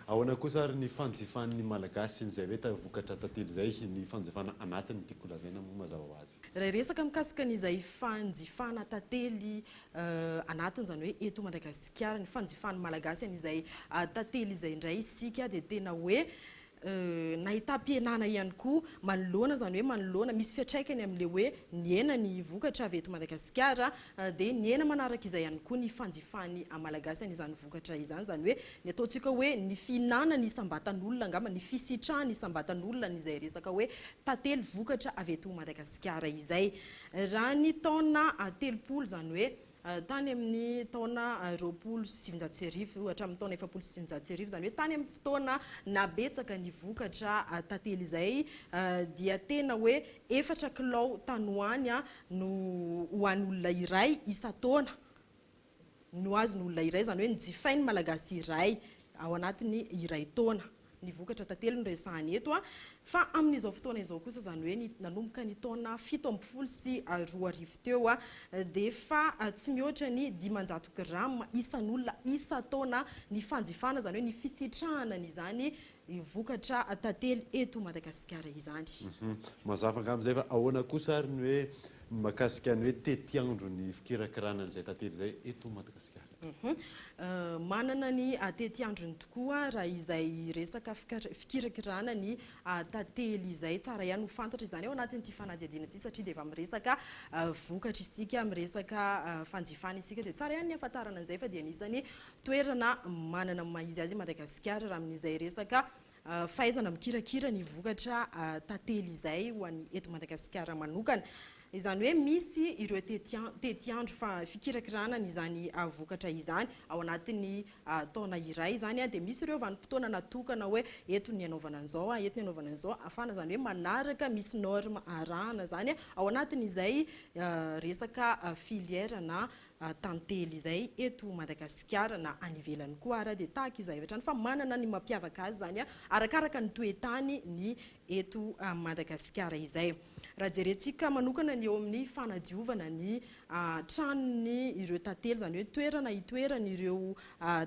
Ahoana kosa ary ny fanjifan'ny Malagasy an'izay hoe vokatra tantely izay? Ny fanjifana anatiny no tiako holazaina moa mazava ho azy. Raha hiresaka mikasika an'izay fanjifana tantely anatiny, izany hoe eto Madagasikara, ny fanjifan'ny Malagasy an'izay tantely izay indray isika dia tena hoe nahitam-pihenana ihany koa manoloana izany hoe manoloana, misy fiantraikany amin'ilay hoe nihena ny vokatra avy eto Madagasikara dia nihena manaraka izay ihany koa ny fanjifan'ny Malagasy an'izany vokatra izany, izany hoe ny ataontsika hoe ny fihinanany isam-batan'olona angamba, ny fisitrahany isam-batan'olona an'izay resaka hoe tantely vokatra avy eto Madagasikara izay. Raha ny taona 30 izany hoe Tany amin'ny taona 1920 hatramin'ny taona 1940, izany hoe tany amin'ny fotoana nahabetsaka ny vokatra tantely izay, dia tena hoe efatra kilao tany ho any no ho an'olona iray isan-taona no azon'olona iray, izany hoe nojifain'ny Malagasy iray ao anatin'ny iray taona. Ny vokatra tantely no resahana eto fa amin'izao fotoana izao kosa izany hoe ny nanomboka ny taona 2017 teo dia efa tsy mihoatra ny 500 grama isan'olona isan-taona ny fanjifana izany hoe ny fisitrahana an'izany vokatra tantely eto Madagasikara izany. Mazava angamba izay fa ahoana kosa ary ny hoe ny mahakasika ny hoe tetiandron'ny fikirakirana an'izay tantely izay eto Madagasikara? Manana ny tetiandrony tokoa raha izay resaka fikirakirana ny tantely izay. Tsara ihany ho fantatra izany ao anatin'ity fanadihadiana ity satria dia efa miresaka vokatra isika, miresaka fanjifana isika dia tsara ihany ny hahafantarana an'izay fa dia anisan'ny toerana manana ny maha izy azy i Madagasikara raha amin'izay resaka fahaizana mikirakira ny vokatra tantely izay ho an'ny eto Madagasikara manokana. Izany hoe misy ireo tetiandro fikirakirana an'izany vokatra izany ao anatin'ny taona iray izany dia misy ireo vanim-potoana natokana hoe eto ny anaovana an'izao, eto ny anaovana an'izao, ahafahana izany hoe manaraka misy norme arahana izany ao anatin'izay resaka filière na. tantely izay eto Madagasikara na any ivelany koa ara dia tahaka izay avy hatrany fa manana ny mampiavaka azy izany arakaraka ny toe-tany ny eto Madagasikara izay. Raha jerentsika manokana ny eo amin'ny fanadiovana ny tranony ireo tantely, izany hoe toerana itoeran'ireo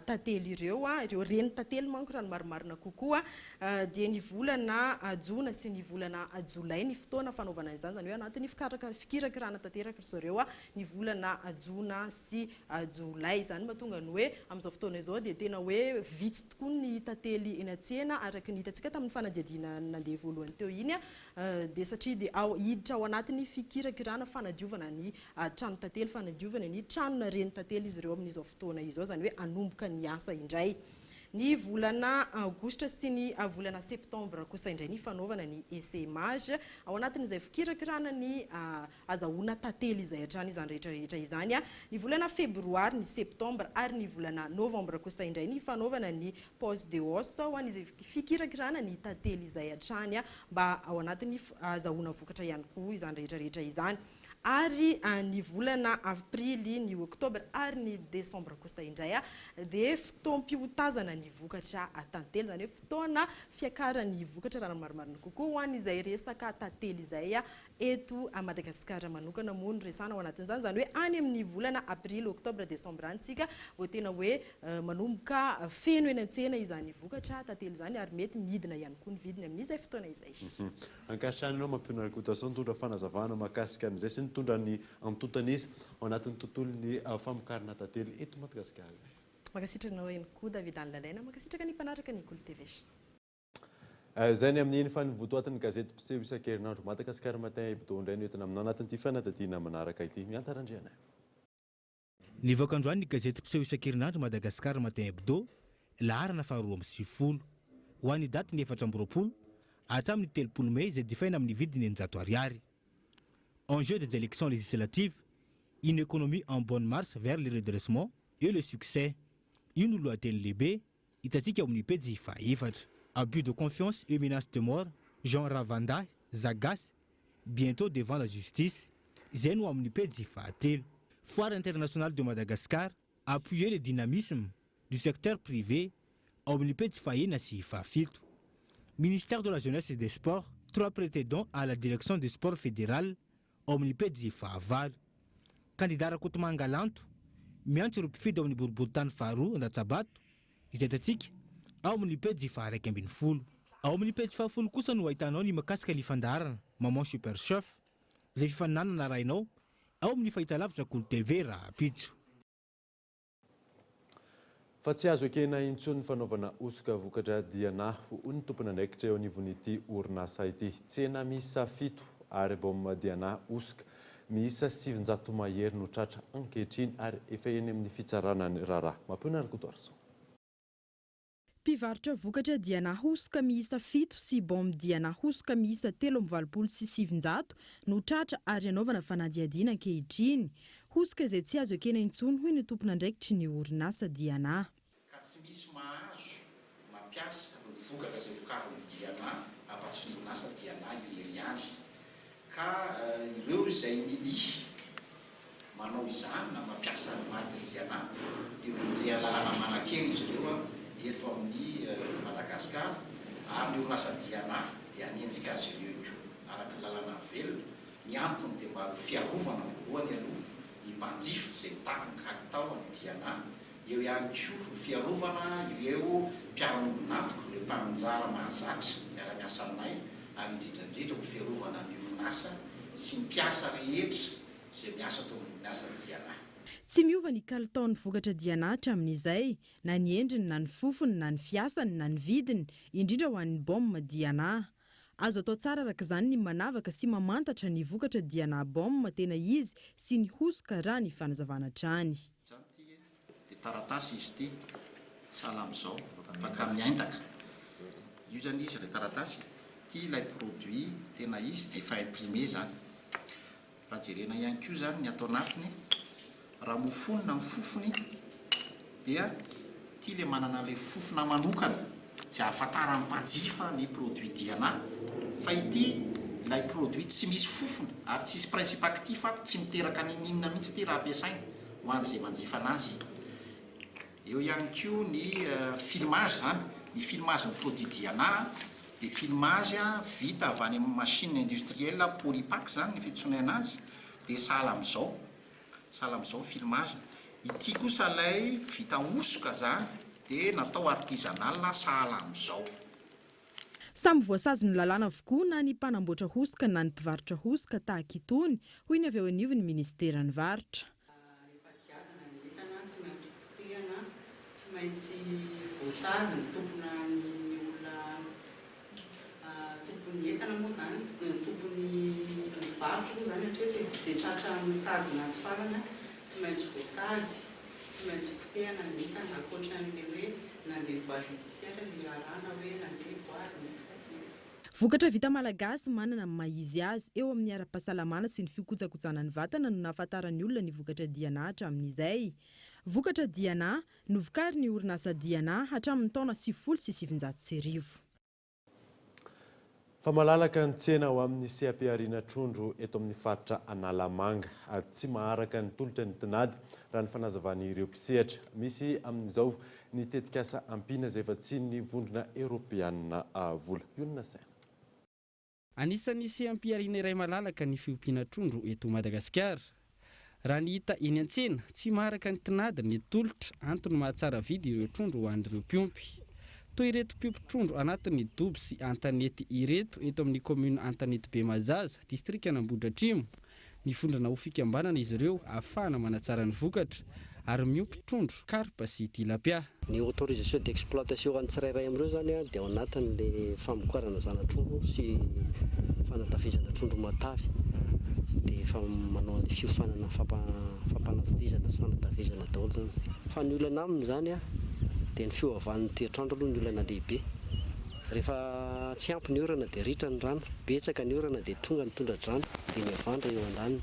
tantely ireo, ireo reny tantely manko raha ny marimarina kokoa, dia ny volana jona sy ny volana jolay ny fotoana fanaovana izany, izany hoe anatin'ny fikirakirana tanteraka ry zareo ny volana jona sy jolay. Izany no mahatonga ny hoe amin'izao fotoana izao dia tena hoe vitsy tokoa ny tantely eny an-tsena araka ny hitantsika tamin'ny fanadihadiana nandeha voalohany teo iny dia satria dia ao hiditra ao anatin'ny fikirakirana fanadiovana ny tranon-tantely, fanadiovana ny tranona renin-tantely izy ireo amin'izao fotoana izao, izany hoe hanomboka ny asa indray. Ny volana aogositra sy ny volana septambra kosa indray ny fanaovana ny essaimage ao anatin'izay fikirakirana ny azahoana tantely izay hatrany izany rehetra rehetra izany. Ny volana febroary, ny septambra ary ny volana novambra kosa indray ny fanaovana ny pose de os ho an'izay fikirakirana ny tantely izay hatrany mba ao anatin'ny azahoana vokatra ihany koa izany rehetra rehetra izany. Ary ny volana aprily, ny oktobra ary ny desambra kosa indray dia fotoam-pihotazana ny vokatra tantely, izany hoe fotoana fiakaran'ny vokatra raha ny marimarina kokoa ho an'izay resaka tantely izay Eto Madagasikara manokana moa no resahana ao anatin'izany, izany hoe any amin'ny volana aprily, oktobra, desambra any tsika vao tena hoe manomboka feno eny an-tsena izany vokatra tantely izany ary mety midina ihany koa ny vidiny amin'izay fotoana izay. Ankasitrahana anao Mampionona Rakotoarison nitondra fanazavana mahakasika an'izay sy nitondra ny antontan'isa ao anatin'ny tontolon'ny famokarana tantely eto Madagasikara izay. Mankasitraka anao ihany koa David Anne Lalaina, mankasitraka ny mpanaraka ny Kolo TV. Izay ny amin'iny fa ny votoatin'ny gazety mpiseho isan-kerinandro Madagascar Matin Hebdo indray no entina aminao anatin'ity fanadihadiana manaraka ity. Mianta Randrianaivo. Nivoaka androany ny gazety mpiseho isan-kerinandro Madagascar Matin Hebdo, laharana faha 92. Ho an'ny datin'ny 24 hatramin'ny 30 mey izay jifaina amin'ny vidiny 600 ariary. Enjeux des élections législatives, une économie en bonne marche vers le redressement et le succès. Io no lohateny lehibe Hitantsika ao amin'ny pejy fahaefatra. Abus de confiance et menace de mort, Jean Ravandahy, Zagasy, bientôt devant la justice. Izay no ao amin'ny pejy fahatelo. Foire internationale de Madagascar, appuyer le dynamisme du secteur privé, ao amin'ny pejy fahenina sy fahafito. Ministère de la jeunesse et des sports, trois prétendants à la direction du sport fédéral, ao amin'ny pejy fahavalo. Kandida Rakotomanga Lanto, miantso ireo mpifidy ao amin'ny boriborintany faharoa Andatsabato, izay hitantsika ao amin'ny pejy faha-11. Ao amin'ny pejy fahafolo kosa no ahitanao ny mahakasika ny fandaharana Maman Super Chef, izay fifaninanana arahinao ao amin'ny fahitalavitra Kolo TV rahampitso. Fa tsy azo ekena intsony ny fanaovana hosoka vokatra Diana, hoy ny tompon'andraikitra eo anivon'ity orinasa ity. Tsena miisa fito ary baomba Diana hosoka miisa 900 mahery no tratra ankehitriny ary efa eny amin'ny fitsarana ny raharaha. Mampionona Rakotoarison. Mpivarotra vokatra Diana hosoka miisa fito sy baomba Diana hosoka miisa 983 no tratra ary anaovana fanadihadiana ankehitriny. Hosoka izay tsy azo ekena intsony hoy ny tompon'andraikitry ny orinasa Diana. Ka tsy misy mahazo mampiasa ireo vokatra izay vokarin'ny Diana afa-tsy ny orinasa Diana irery ihany. Ka ireo izay minia manao izany na mampiasa ny marque Diana dia ho enjehan'ny lalàna manan-kery izy ireo eto amin'ny Madagascar ary ny orinasa Diana dia hanenjika azy ireo ihany koa araka ny lalàna velona. Ny antony dia mba ho fiarovana voalohany aloha ny mpanjifa izay mitaky ny kalitao amin'ny Diana, eo ihany koa ho fiarovana ireo mpiara-miombon'antoka, ireo mpaninjara mahazatra miara-miasa aminay ary indrindra indrindra ho fiarovana ny orinasa sy ny mpiasa rehetra izay miasa ato amin'ny orinasa Diana. Tsy miova ny kalitaon'ny vokatra Diana hatramin'izay, na ny endriny na ny fofony na ny fiasany na ny vidiny, indrindra ho an'ny baume Diana. Azo atao tsara araka izany ny manavaka sy mamantatra ny vokatra Diana baume tena izy sy ny hosoka raha ny fanazavana hatrany. Izany ity e, dia taratasy izy ity, sahala amin'izao, afaka miaintaka. Io izany izy ilay taratasy, ity ilay produit tena izy, efa imprimé izany. Raha jerena ihany koa izany ny ato anatiny, raha mofonina ny fofony dia ity ilay manana ilay fofona manokana izay ahafantaran'ny mpanjifa ny produit Diana fa ity ilay produit tsy misy fofona ary tsisy principe actif ato, tsy miteraka n'inon'inona mihitsy ity raha ampiasaina. ho an'izay manjifa anazy. Eo ihany koa ny filmage izany, ny filmage ny produit Diana dia filmage vita avy any amin'ny machine industrielle Polypack izany ny fiantsoanay anazy dia sahala amin'izao, sahala amin'izao ny filmage-ny. Ity kosa ilay vita hosoka izany dia natao artisanal sahala amin'izao. Samy voasazin'ny lalàna avokoa na ny mpanamboatra hosoka na ny mpivarotra hosoka tahaka itony, hoy ny avy eo anivon'ny minisiteran'ny varotra. Rehefa giazana ny entana, tsy maintsy potehana, tsy maintsy voasazy ny tompona ny ny olona tompon'ny entana moa izany, ny tompon'ny mivarotra moa izany hatreto e, izay tratra mitazona azy farany tsy maintsy voasazy. Tsy maintsy potehana ny entana ankoatran'ilay hoe nandeha voie judiciaire ny raharaha na hoe nandeha voie administrative. Vokatra vita malagasy manana ny maha izy azy eo amin'ny ara-pahasalamana sy ny fikojakojana ny vatana no nahafantaran'ny olona ny vokatra Diana hatramin'izay. Vokatra Diana, novokarin'ny orinasa Diana hatramin'ny taona 1990. Fa malalaka ny tsena ho amin'ny seha-pihariana trondro eto amin'ny faritra Analamanga. Tsy maharaka ny tolotra ny tinady, raha ny fanazavan'ireo mpisehatra. Misy amin'izao ny tetikasa ampiana izay vatsian'ny Vondrona Eoropeanina vola. Ionona saina. Anisan'ny seham-pihariana iray malalaka ny fiompiana trondro eto Madagasikara. Raha ny hita eny an-tsena, tsy maharaka ny tinady ny tolotra, antony mahatsara vidy ireo trondro ho an'ireo mpiompy. Toy ireto mpiompy trondro anatin'ny dobo sy an-tanety ireto eto amin'ny kaominina Antanetibe Mahazaza, distrikan'Ambohidratrimo. Nivondrona ho fikambanana izy ireo ahafahana manatsara ny vokatra, ary miompy trondro, karpa sy tilapia. Ny autorisation d'exploitation an'ny tsirairay amin'ireo izany dia ao anatin'ilay famokarana zana-trondro sy fanatavizana trondro matavy dia efa manao ny fiofanana fampanatodizana sy fanatavizana daholo izany izay. Fa ny olana aminy izany dia ny fiovavan'ny toetr'andro aloha ny olana lehibe. Rehefa tsy ampy ny orana dia ritra ny rano, betsaka ny orana dia tonga ny tondra-drano dia ny havandra eo andaniny.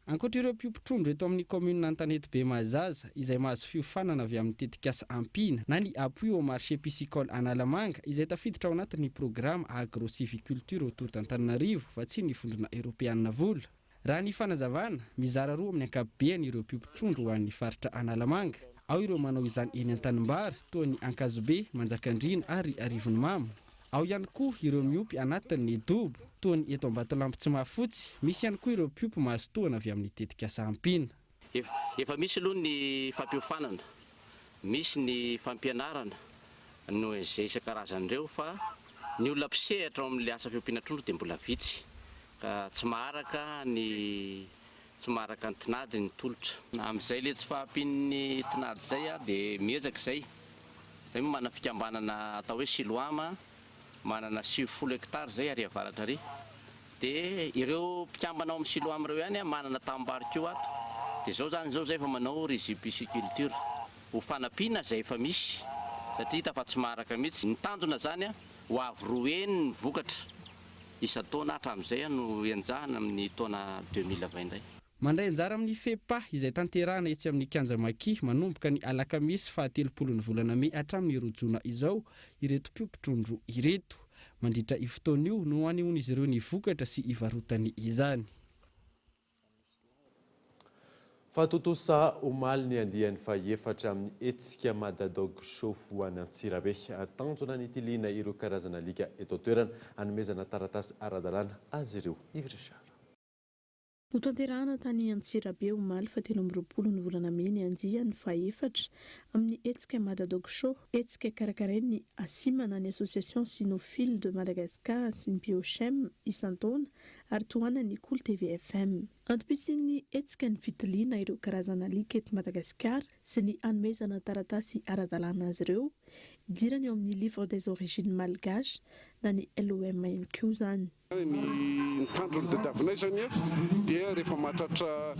Ankoatra ireo mpiompy trondro eto amin'ny kaominina Antanetibe Mahazaza, izay mahazo fiofanana avy amin'ny tetikasa Ampiana na ny Appui au marché piscicole Analamanga, izay tafiditra ao anatin'ny programa Agro-civiculture autour d'Antananarivo, vatsian'ny Vondrona Eoropeanina vola. Raha ny fanazavana, mizara roa amin'ny ankapobeany ireo mpiompy trondro ho an'ny faritra Analamanga. Ao ireo manao izany eny an-tanimbary, toa ny Ankazobe, Manjakandriana ary Arivonimamo. Ao ihany koa ireo miompy anatin'ny dobo, toa ny eto Ambatolampy Tsimahafotsy, misy ihany koa ireo mpiompy mahazo tohana avy amin'ny tetikasa Ampiana. Efa misy aloha ny fampiofanana, misy ny fampianarana noho izay isan-karazany ireo fa ny olona mpisehatra ao amin'ilay asa fiompiana trondro dia mbola vitsy ka tsy maharaka ny tsy maharaka ny tinady ny tolotra. Amin'izay ilay tsy fahampian'ny tinady izay dia miezaka izay. Izay moa manana fikambanana atao hoe Siloama, manana 90 hectares izay ary avaratra ary. Dia ireo mpikambana ao amin'ny Siloama ireo ihany manana tanimbary koa ato. Dia izao izany izao izay efa manao rizipisciculture ho fanampiana izay efa misy satria hita fa tsy maharaka mihitsy. Ny tanjona izany ho avo roa heny ny vokatra isan-taona hatramin'izay no enjahina amin'ny taona 2020 indray. Mandray anjara amin'ny FEPA izay tanterahana etsy amin'ny Kianja Maki manomboka ny alakamisy faha 30 ny volana mey hatramin'ny 2 jona izao ireto mpiompy trondro ireto. Mandritra io fotoana io no hanehoan'izy ireo ny vokatra sy hivarotany izany. Fa tontosa omaly ny andiany fahefatra amin'ny hetsika Mada Dog Show ho any Antsirabe. Tanjona ny hitiliana ireo karazana alika eto an-toerana, hanomezana taratasy ara-dalàna azy ireo. Yves Richard. Notanterahana tany Antsirabe omaly faha 23 ny volana mey ny andiany fahefatra amin'ny hetsika Mada Dog Show, hetsika karakarain'ny Asima na ny Association Cynophile de Madagascar sy ny Biochem isan-taona ary tohanan'ny Kolo TV FM. Antom-pisian'ny hetsika ny fitiliana ireo karazana alika eto Madagasikara sy ny hanomezana taratasy ara-dalàna azy ireo, hidirany ao amin'ny Livre des origines malgaches na ny LOM ihany koa izany. Ny tanjona tadiavinay izany dia rehefa mahatratra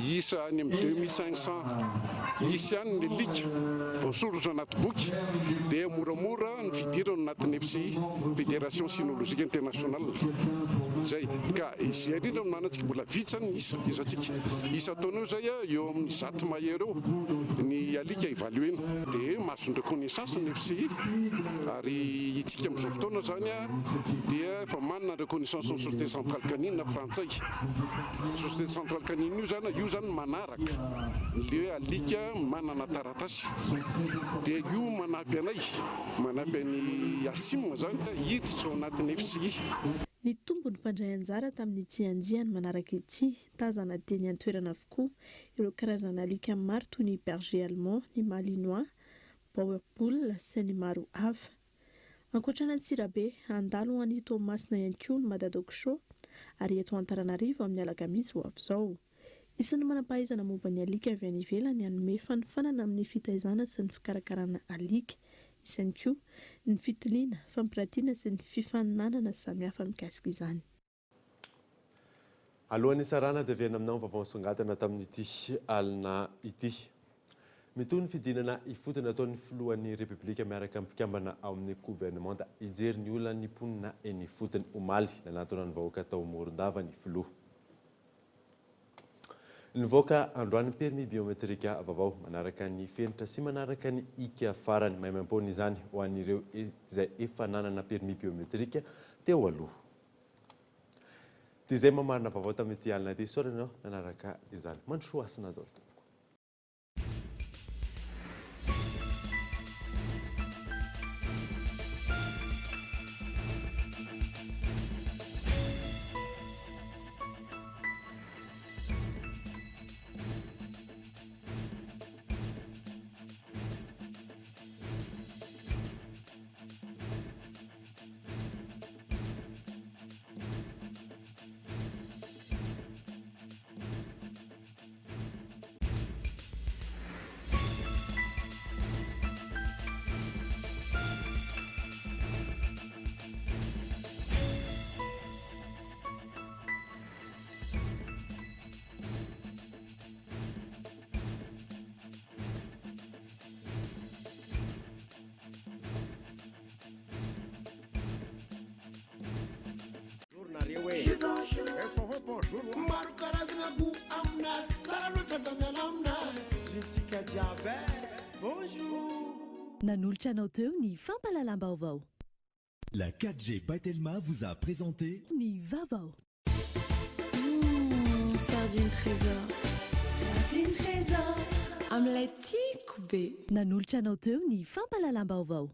isa any amin'ny 2500 isa any ny alika voasoratra anaty boky dia moramora ny fidirana anatin'ny FCI, Fédération Cynologique Internationale. Izay ka izay indrindra no manantsika mbola vitsy ny isa isantsika. Isan-taona eo izay eo amin'ny 100 mahery eo ny alika évaluer-na. Dia mahazo ny reconnaissance ny FCI ary itsika amin'izao fotoana izany. zany dia efa manana reconnaissance ny Société Centrale Canine frantsay. Société Centrale Canine io zany, io zany manaraka le alika manana taratasy. Dia io manampy anay, manampy an'i Asim zany hiditra ao anatin'ny FCI. Nitombo ny mpandray anjara tamin'ity andiany manaraka ity. Tazana teny an-toerana avokoa ireo karazana alika maro toy ny Berger Allemand, ny Malinois, Boerboel sy ny maro hafa. Ankoatra an'Antsirabe, handalo ho any Toamasina ihany koa ny Mada Dog Show ary eto Antananarivo amin'ny alakamisy ho avy izao. Isan'ny manam-pahaizana momba ny alika avy any ivelany hanome fanofanana amin'ny fitaizana sy ny fikarakarana alika. Hisy ihany koa ny fitiliana, fampiratiana sy ny fifaninanana samihafa mikasika izany. Alohan'ny hisarahana dia averina aminao ny vaovao nisongadina tamin'ity alina ity. Mitohy ny fidinana ifotony ataon'ny filohan'ny Repoblika miaraka amin'ny mpikambana ao amin'ny governemanta hijery ny olan'ny mponina eny ifotony. Omaly, nanatona ny vahoaka tao Morondava ny filoha. Nivoaka androany ny permis biométrique vaovao manaraka ny fenitra sy manaraka ny hika farany. Maimaimpoana izany ho an'ireo izay efa nanana permis biométrique teo aloha. Dia izay mamarina vaovao tamin'ity alina ity. Isaorana ianao nanaraka izany. Mandrosoa hasina daholo tompoko. Maro karazagna goût aminazy Tsara loatra za miala aminazy Zitsika jiaby eh Bonjour. Nanolotra anao teo ny fampahalalam-baovao. La 4G by Telma vous a présenté. Ny vaovao. Humm sardine trésor. Sardine trésor amin'ilay tiako be. Nanolotra anao teo ny fampahalalam-baovao.